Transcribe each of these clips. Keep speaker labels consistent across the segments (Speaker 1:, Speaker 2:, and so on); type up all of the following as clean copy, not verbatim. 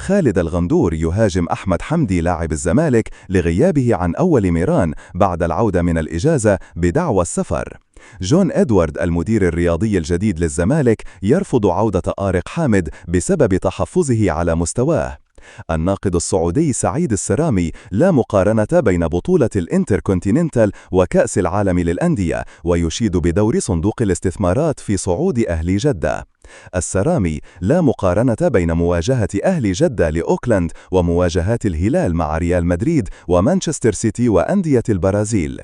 Speaker 1: خالد الغندور يهاجم أحمد حمدي لاعب الزمالك لغيابه عن أول ميران بعد العودة من الإجازة بدعوى السفر. جون إدوارد المدير الرياضي الجديد للزمالك يرفض عودة آرق حامد بسبب تحفظه على مستواه. الناقد السعودي سعيد السرامي: لا مقارنة بين بطولة الانتركونتيننتال وكأس العالم للأندية، ويشيد بدور صندوق الاستثمارات في صعود أهلي جدة. السرامي: لا مقارنة بين مواجهة أهلي جدة لأوكلاند ومواجهات الهلال مع ريال مدريد ومانشستر سيتي وأندية البرازيل.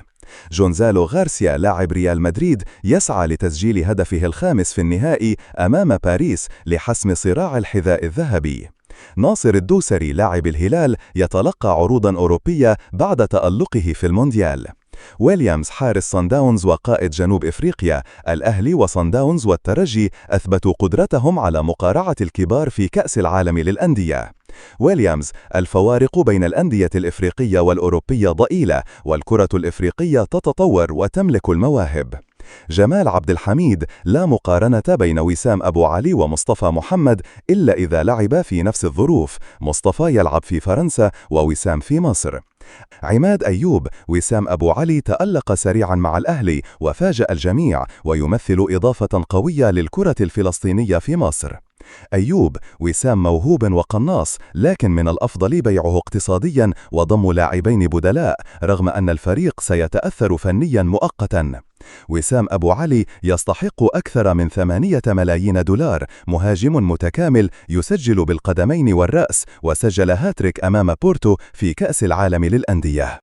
Speaker 1: جونزالو غارسيا لاعب ريال مدريد يسعى لتسجيل هدفه الخامس في النهائي أمام باريس لحسم صراع الحذاء الذهبي. ناصر الدوسري لاعب الهلال يتلقى عروضا أوروبية بعد تألقه في المونديال. ويليامز حارس صن داونز وقائد جنوب إفريقيا: الأهلي وصن داونز والترجي أثبتوا قدرتهم على مقارعة الكبار في كأس العالم للأندية. ويليامز: الفوارق بين الأندية الإفريقية والأوروبية ضئيلة، والكرة الإفريقية تتطور وتملك المواهب. جمال عبد الحميد: لا مقارنة بين وسام أبو علي ومصطفى محمد إلا إذا لعب في نفس الظروف، مصطفى يلعب في فرنسا ووسام في مصر. عماد أيوب: وسام أبو علي تألق سريعا مع الأهلي وفاجأ الجميع، ويمثل إضافة قوية للكرة الفلسطينية في مصر. أيوب: وسام موهوب وقناص، لكن من الأفضل بيعه اقتصاديا وضم لاعبين بدلاء، رغم أن الفريق سيتأثر فنيا مؤقتا. وسام أبو علي يستحق أكثر من 8 ملايين دولار، مهاجم متكامل يسجل بالقدمين والرأس، وسجل هاتريك أمام بورتو في كأس العالم للأندية.